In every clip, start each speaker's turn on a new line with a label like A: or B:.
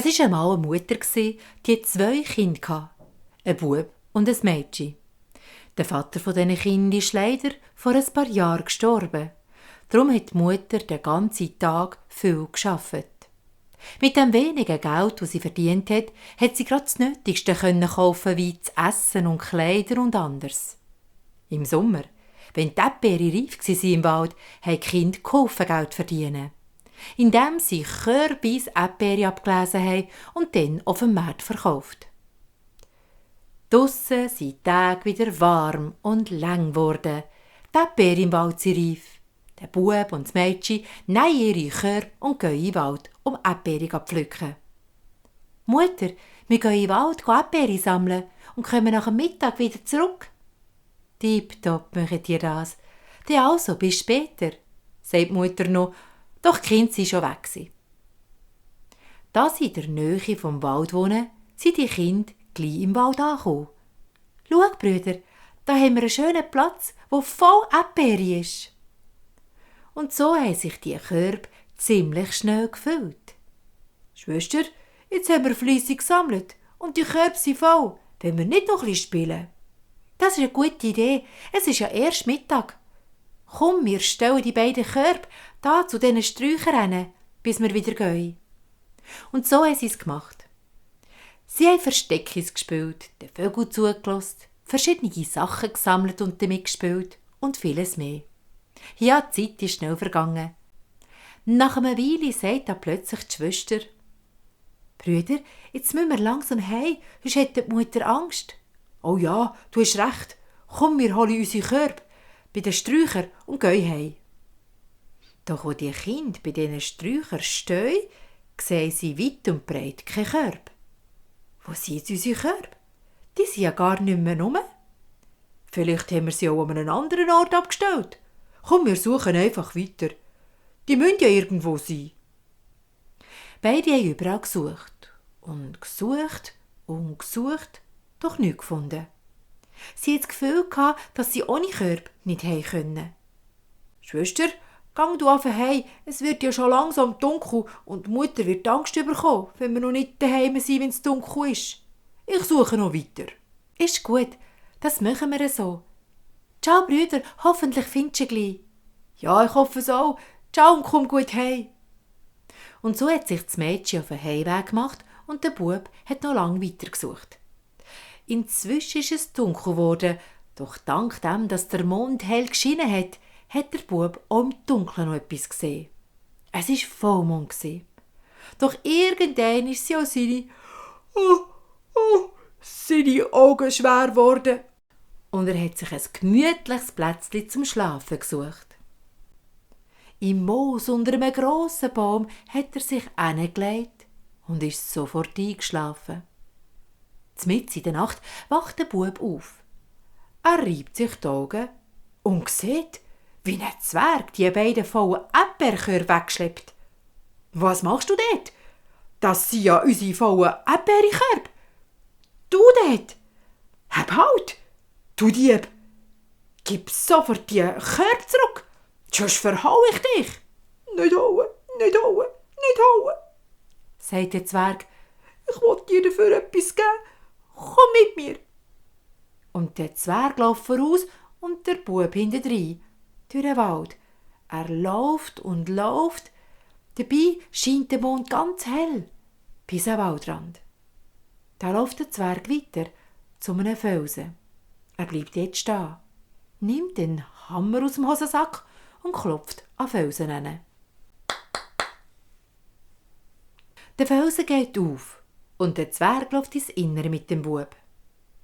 A: Es war einmal eine Mutter, die hatte 2 Kinder, einen Bub und ein Mädchen. Der Vater von diesen Kindern ist leider vor ein paar Jahren gestorben. Darum hat die Mutter den ganzen Tag viel gearbeitet. Mit dem wenigen Geld, das sie verdient hat, hat sie gerade das Nötigste kaufen wie zu essen und Kleider und anderes. Im Sommer, wenn die Erdbeeren reif waren im Wald, haben die Kinder geholfen Geld verdienen, indem sie körbeweise Erdbeeren abgelesen haben und dann auf dem Markt verkauft. Draussen sind die Tage wieder warm und lang geworden. Die Erdbeeren im Wald sind reif. Der Bub und das Mädchen nehmen ihre Körbe und gehen in den Wald, um Erdbeeren zu pflücken. «Mutter, wir gehen in den Wald Erdbeeren sammeln und kommen nach dem Mittag wieder zurück.» «Tipptopp, machen ihr das. Dann also, bis später», sagt die Mutter noch, doch die Kinder waren schon weg. Da sie in der Nähe vom Wald wohnen, sind die Kinder gleich im Wald angekommen. «Schau, Brüder, da haben wir einen schönen Platz, wo voll Erdbeeren ist.» Und so haben sich die Körbe ziemlich schnell gefüllt. «Schwester, jetzt haben wir fleissig gesammelt und die Körbe sind voll. Wollen wir nicht noch ein bisschen spielen?» «Das ist eine gute Idee. Es ist ja erst Mittag. Komm, wir stellen die beiden Körbe da zu diesen Sträuchern, bis wir wieder gehen.» Und so haben sie es gemacht. Sie haben Versteckis gespielt, den Vögeln zugelassen, verschiedene Sachen gesammelt und damit gespielt und vieles mehr. Ja, die Zeit ist schnell vergangen. Nach einer Weile sagt dann plötzlich die Schwester: «Brüder, jetzt müssen wir langsam heim, sonst hat die Mutter Angst.» «Oh ja, du hast recht. Komm, wir holen unsere Körbe bei den Sträuchern und gehen heim.» Doch wo die Kinder bei diesen Sträuchern stehen, sehen sie weit und breit keine Körbe. «Wo sind jetzt unsere Körbe? Die sind ja gar nicht mehr rum. Vielleicht haben wir sie auch an einem anderen Ort abgestellt. Komm, wir suchen einfach weiter. Die müssen ja irgendwo sein.» Beide haben überall gesucht und gesucht und gesucht, doch nichts gefunden. Sie hatten das Gefühl, dass sie ohne Körbe nicht heim können. «Schwester, gang du einfach heim, es wird ja schon langsam dunkel und die Mutter wird Angst bekommen, wenn wir noch nicht daheim sind, wenn es dunkel ist. Ich suche noch weiter.» «Ist gut, das machen wir so. Ciao, Brüder, hoffentlich findest du gleich.» «Ja, ich hoffe es auch. Ciao und komm gut heim.» Und so hat sich das Mädchen auf den Heimweg gemacht und der Bub hat noch lange weitergesucht. Inzwischen ist es dunkel geworden, doch dank dem, dass der Mond hell geschienen hat, hat der Bub auch im Dunkeln noch etwas gesehen. Es war Vollmond. Doch irgendwann ist sie auch seine Augen schwer geworden und er hat sich ein gemütliches Plätzchen zum Schlafen gesucht. Im Moos unter einem grossen Baum hat er sich hingelegt und ist sofort eingeschlafen. Mitten in der Nacht wacht der Bub auf. Er reibt sich die Augen und sieht, wie ein Zwerg die beiden vollen Erdbeerkörbe wegschleppt. «Was machst du dort? Das sind ja unsere vollen Erdbeerkörbe. Du dort! Hab halt! Du Dieb! Gib sofort die Körbe zurück, sonst verhau ich dich!» «Nicht hauen, nicht hauen, nicht hauen!» sagt der Zwerg. «Ich will dir dafür etwas geben. Komm mit mir!» Und der Zwerg läuft voraus und der Bub hintendrein, durch den Wald. Er läuft und läuft, dabei scheint der Mond ganz hell, bis am Waldrand. Da läuft der Zwerg weiter zu einem Felsen. Er bleibt jetzt stehen, nimmt den Hammer aus dem Hosensack und klopft an den Felsen hin. Der Felsen geht auf und der Zwerg läuft ins Innere mit dem Bub.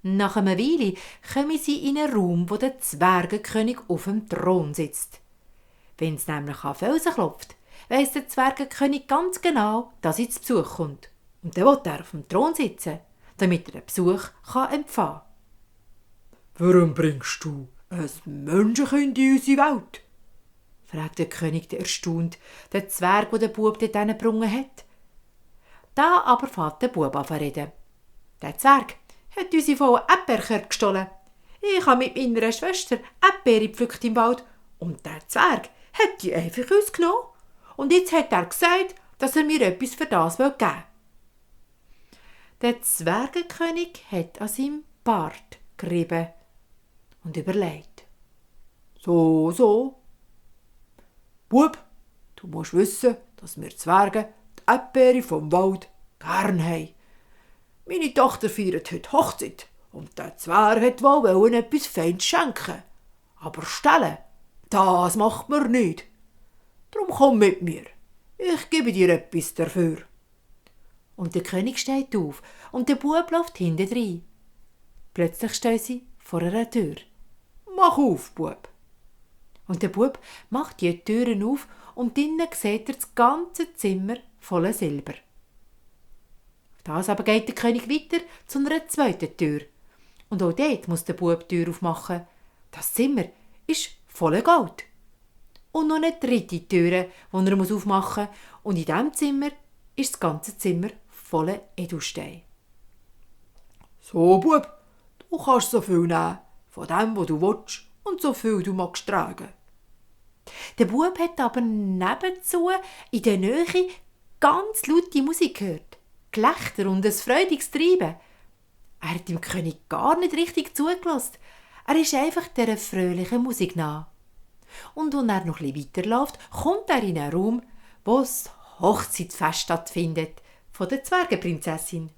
A: Nach einer Weile kommen sie in einen Raum, wo der Zwergenkönig auf dem Thron sitzt. Wenn es nämlich an Felsen klopft, weiss der Zwergenkönig ganz genau, dass er zu Besuch kommt. Und dann will er auf dem Thron sitzen, damit er den Besuch empfangen kann. «Warum bringst du ein Menschenkind in unsere Welt?» fragt der König erstaunt, der Zwerg, der den Bub dort hingebracht hat. Da aber fängt der Bub an zu reden. «Der Zwerg hat unsere vollen Erdbeerkörbe gestohlen. Ich habe mit meiner Schwester Erdbeeren gepflückt im Wald und der Zwerg hat die einfach uns genommen. Und jetzt hat er gesagt, dass er mir etwas für das geben will.» Der Zwergenkönig hat an seinem Bart gerieben und überlegt. So. Bub, du musst wissen, dass wir Zwerge die Erdbeere vom Wald gern haben. Meine Tochter feiert heute Hochzeit und der Zwerg wollte wohl etwas Feines schenken. Aber stellen, das macht man nicht. Drum komm mit mir. Ich gebe dir etwas dafür. Und der König steht auf und der Bub läuft hinten rein. Plötzlich stehen sie vor einer Tür. Mach auf, Bub. Und der Bub macht die Türen auf und drinnen sieht er das ganze Zimmer voller Silber. Das aber geht der König weiter zu einer zweiten Tür. Und auch dort muss der Bub die Tür aufmachen. Das Zimmer ist voller Gold. Und noch eine dritte Tür, die er aufmachen muss. Und in diesem Zimmer ist das ganze Zimmer voller Edelsteine. So, Bub, du kannst so viel nehmen, von dem, was du willst, und so viel du magst tragen. Der Bub hat aber nebenzu in der Nähe ganz laute Musik gehört. Gelächter und ein freudiges Treiben. Er hat dem König gar nicht richtig zugelassen. Er ist einfach dieser fröhlichen Musik nach. Und wenn er noch ein bisschen weiterläuft, kommt er in einen Raum, wo das Hochzeitsfest stattfindet, von der Zwergenprinzessin.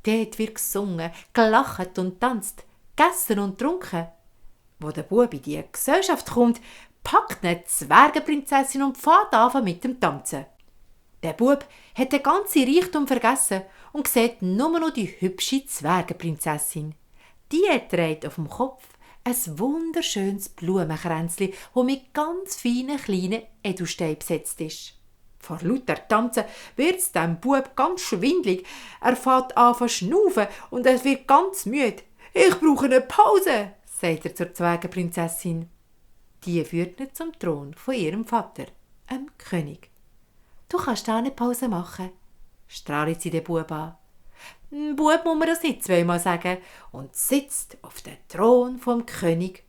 A: Dort wird gesungen, gelacht und tanzt, gegessen und getrunken. Wo der Bub in die Gesellschaft kommt, packt eine Zwergenprinzessin und fährt an mit dem Tanzen. Der Bub hat den ganzen Reichtum vergessen und sieht nur noch die hübsche Zwergenprinzessin. Die trägt auf dem Kopf ein wunderschönes Blumenkränzchen, das mit ganz feinen kleinen Edelsteinen besetzt ist. Vor lauter Tanzen wird es dem Bub ganz schwindlig. Er fängt an zu schnaufen und er wird ganz müde. «Ich brauche eine Pause», sagt er zur Zwergenprinzessin. Die führt ihn zum Thron von ihrem Vater, dem König. «Du kannst da eine Pause machen», strahlt sie den Bub an. Bub muss man das nicht zweimal sagen und sitzt auf dem Thron vom König.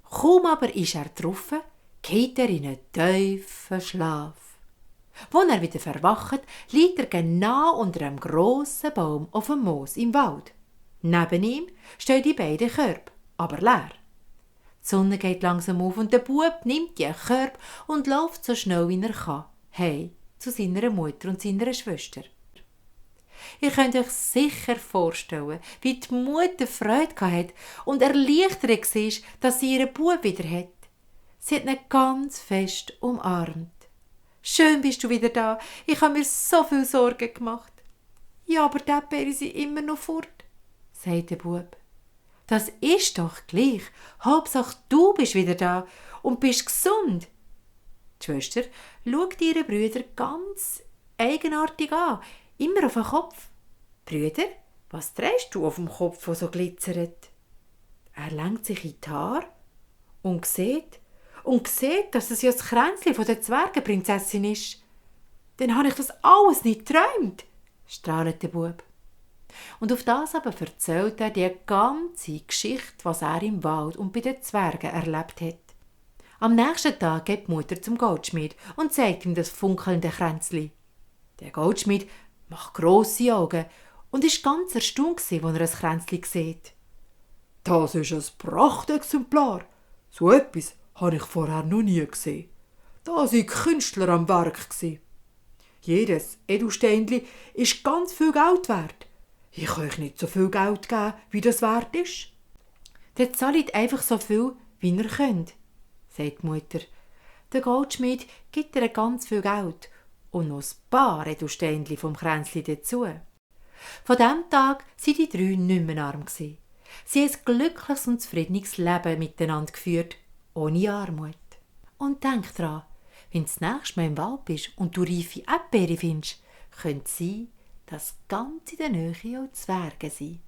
A: Kaum aber ist er drauf, geht er in einen tiefen Schlaf. Als er wieder verwacht, liegt er genau unter einem grossen Baum auf dem Moos im Wald. Neben ihm stehen die beiden Körbe, aber leer. Die Sonne geht langsam auf und der Bub nimmt die Körbe und läuft so schnell wie er kann, heim zu seiner Mutter und seiner Schwester. Ihr könnt euch sicher vorstellen, wie die Mutter Freude hatte und erleichtert war, dass sie ihren Bub wieder hat. Sie hat ihn ganz fest umarmt. «Schön bist du wieder da. Ich habe mir so viel Sorgen gemacht.» «Ja, aber die Erdbeeren sind immer noch fort», sagt der Bub. «Das ist doch gleich. Hauptsache du bist wieder da und bist gesund.» Die Schwester schaut ihre Brüder ganz eigenartig an, immer auf den Kopf. «Brüder, was trägst du auf dem Kopf, der so glitzert?» Er lenkt sich in die Haare und sieht, dass es ja das Kränzchen von der Zwergenprinzessin ist. «Dann habe ich das alles nicht geträumt», strahlt der Bub. Und auf das aber erzählt er die ganze Geschichte, was er im Wald und bei den Zwergen erlebt hat. Am nächsten Tag geht die Mutter zum Goldschmied und zeigt ihm das funkelnde Kränzli. Der Goldschmied macht grosse Augen und ist ganz erstaunt, als er ein Kränzli sieht. «Das ist ein Prachtexemplar. So etwas habe ich vorher noch nie gesehen. Da sind Künstler am Werk. Jedes Edelsteinli ist ganz viel Geld wert. Ich kann euch nicht so viel Geld geben, wie das wert ist. Dann zahlt einfach so viel, wie ihr könnt», sagt die Mutter. Der Goldschmied gibt ihr ganz viel Geld und noch ein paar Edelsteinli vom Kränzli dazu. Von diesem Tag waren die drei nicht mehr arm. Sie haben ein glückliches und zufriedenes Leben miteinander geführt, ohne Armut. Und denk dran, wenn du das nächste Mal im Wald bist und du reife Erdbeeren findest, könnte es sein, dass ganz in der Nähe auch Zwerge sind.